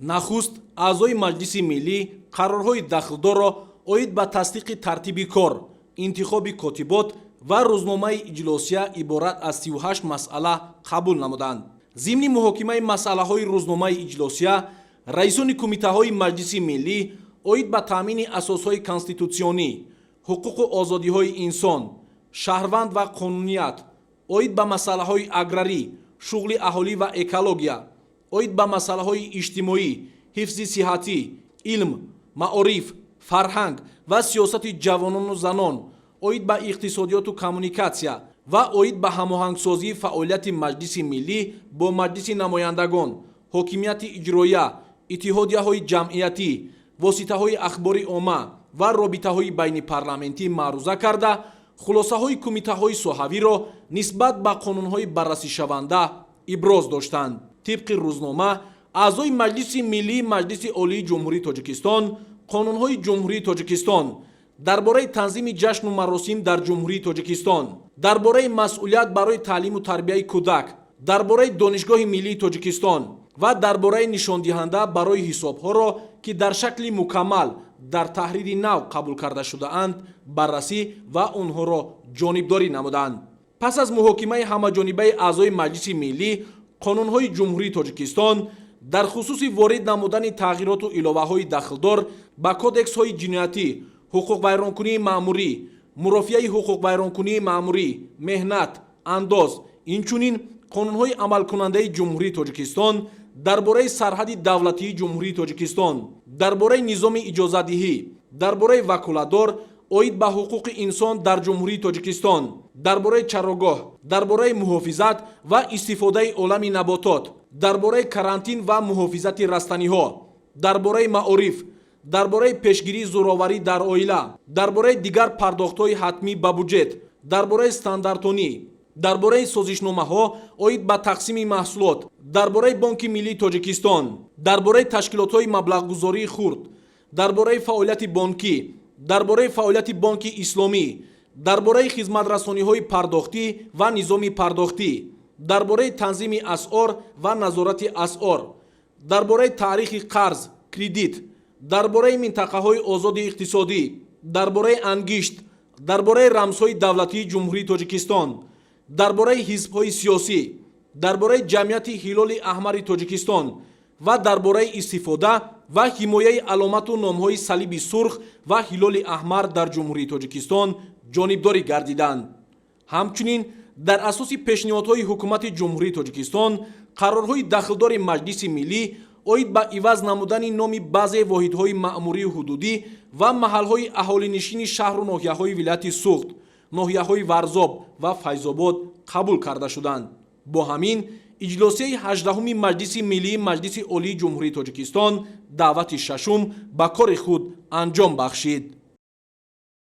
Нахуст аъзои Маҷлиси Миллӣ қарорҳои дахлдорро оид ба тасдиқи тартиби кор, интихоби котибот ва рӯзномаи иҷлосия иборат аз 38 масъала қабул намуданд. Зимни муҳокимаи масъалаҳои рӯзномаи иҷлосия раисони кумитаҳои Маҷлиси Миллӣ оид ба таъмини асосҳои конститутсионӣ, ҳуқуқу озодиҳои инсон, шаҳрванд ва қонуният, оид ба масъалаҳои аграрӣ, шуғли аҳолӣ ва экология, оид ба масъалаҳои иҷтимоӣ, ҳифзи сиҳатӣ, илм, маориф, фарҳанг ва сиёсати ҷавонону занон, оид ба иқтисодиёту коммуникатсия ва оид ба ҳамоҳангсозии фаъолияти Маҷлиси Миллӣ бо Маҷлиси Намояндагон, ҳокимияти иҷроия, иттиҳодияҳои ҷамъиятӣ, воситаҳои ахбори омма ва робитаҳои байнипарламентӣ маъруза карда, хулосаҳои кумитаҳои соҳавиро нисбат ба қонунҳои баррасишаванда иброз доштанд. Тибқи рӯзнома, аъзои Маҷлиси Миллии Маҷлиси Олии Ҷумҳурии Тоҷикистон қонунҳои Ҷумҳурии Тоҷикистон дар бораи танзими ҷашну маросим дар Ҷумҳурии Тоҷикистон, дар бораи масъулият барои таълиму тарбияи кӯдак, дар бораи Донишгоҳи Миллии Тоҷикистон ва дар бораи нишондиҳанда барои ҳисобҳоро, ки дар шакли мукаммал дар таҳрири нав қабул карда шудаанд, баррасӣ ва онҳоро ҷонибдорӣ намуданд. Пас аз муҳокимаи ҳамаҷонибаи аъзои Маҷлиси Миллӣ қонунҳои Ҷумҳурии Тоҷикистон дар хусуси ворид намудани тағйироту иловаҳои дахлдор ба кодексҳои ҷиноятӣ, ҳуқуқвайронкунии маъмурӣ, мурофиаи ҳуқуқвайронкунии маъмурӣ, меҳнат, андоз, инчунин қонунҳои амалкунандаи Ҷумҳурии Тоҷикистон дар бораи сарҳади давлатии Ҷумҳурии Тоҷикистон, дар бораи низоми иҷозатдиҳӣ, дар бораи ваколатдор оид ба ҳуқуқи инсон дар Ҷумҳурии Тоҷикистон, дар бораи чарогоҳ, дар бораи муҳофизат ва истифодаи олами наботот, дар бораи карантин ва муҳофизати растаниҳо, дар бораи маориф, дар бораи пешгирии зӯроварӣ дар оила, дар бораи дигар пардохтҳои ҳатмӣ ба буҷет, дар бораи стандартонӣ, дар бораи созишномаҳо оид ба тақсими маҳсулот, дар бораи Бонки Миллии Тоҷикистон, дар бораи ташкилотҳои маблағгузории хурд, дар бораи фаъолияти бонкӣ, дар бораи фаъолияти Бонки Исломӣ, дар бораи хизматрасониҳои пардохтӣ ва низоми пардохтӣ, дар бораи танзими асъор ва назорати асъор, дар бораи таърихи қарз, кредит, дар бораи минтақаҳои озоди иқтисодӣ, дар бораи ангишт, дар бораи рамзҳои давлатии Ҷумҳурии Тоҷикистон, дар бораи ҳизбҳои сиёсӣ, дар бораи Ҷамъияти Ҳилоли Аҳмари Тоҷикистон ва дар бораи истифода ва ҳимояи аломату номҳои Салиби Сурх ва Ҳилоли Аҳмар дар Ҷумҳурии Тоҷикистон ҷонибдорӣ гардиданд. Ҳамчунин дар асоси пешниҳодҳои Ҳукумати Ҷумҳурии Тоҷикистон қарорҳои дахлдори Маҷлиси Миллӣ оид ба иваз намудани номи баъзе воҳидҳои маъмурию ҳудудӣ ва маҳалҳои аҳолинишини шаҳру ноҳияҳои вилояти Суғд, ноҳияҳои Варзоб ва Файзобод қабул карда шуданд. Бо ҳамин иҷлосияи 18-уми Маҷлиси Миллии Маҷлиси Олии Ҷумҳурии Тоҷикистон даъвати шашум ба кори худ анҷом бахшид.